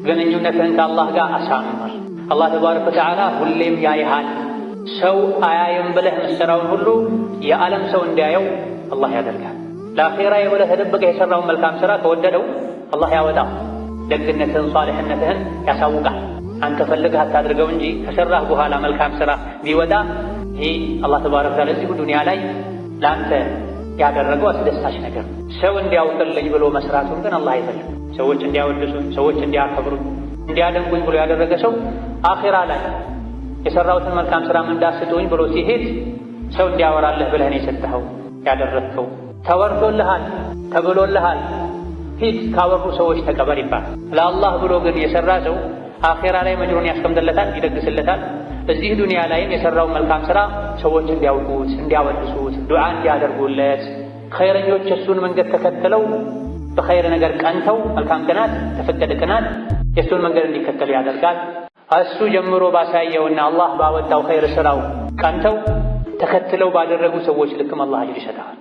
ግንኙነትህን ከአላህ ጋር አሳምር። አላህ ተባረከ ወተዓላ ሁሌም ያይሃል። ሰው አያይም ብለህ የምትሠራውን ሁሉ የዓለም ሰው እንዲያየው አላህ ያደርጋል። ለአኼራ ብለህ ተደብቀህ የሠራውን መልካም ሥራ ከወደደው አላህ ያወጣው። ደግነትህን ሷሊሕነትህን ያሳውቃል። አንተ ፈልገህ አታድርገው እንጂ ከሠራህ በኋላ መልካም ሥራ ቢወጣ ይህ አላህ ተባረከ ወተዓላ እዚሁ ዱንያ ላይ ለአንተ ያደረገው አስደሳች ነገር ነው። ሰው እንዲያውቅልኝ ብሎ መስራቱን ግን አላህ አይፈልግም። ሰዎች እንዲያወድሱኝ፣ ሰዎች እንዲያከብሩኝ፣ እንዲያደንቁኝ ብሎ ያደረገ ሰው አኼራ ላይ የሠራሁትን መልካም ሥራ እንዳስጡኝ ብሎ ሲሄድ ሰው እንዲያወራልህ ብለህ ነው የሰጠኸው ያደረግከው። ተወርቶልሃል፣ ተብሎልሃል፣ ሂድ ካወሩ ሰዎች ተቀበል ይባላል። ለአላህ ብሎ ግን የሠራ ሰው አኼራ ላይ መጅሩን ያስቀምጥለታል፣ ይደግስለታል። እዚህ ዱንያ ላይም የሠራውን መልካም ሥራ ሰዎች እንዲያውቁት፣ እንዲያወድሱት፣ ዱዓ እንዲያደርጉለት ኸይረኞች የእሱን መንገድ ተከትለው በኸይር ነገር ቀንተው መልካም ቅናት፣ ተፈቀደ ቅናት የእሱን መንገድ እንዲከተሉ ያደርጋል። እሱ ጀምሮ ባሳየውና አላህ ባወጣው ኸይር ሥራው ቀንተው ተከትለው ባደረጉ ሰዎች ልክም አላህ አጅር ይሰጠዋል።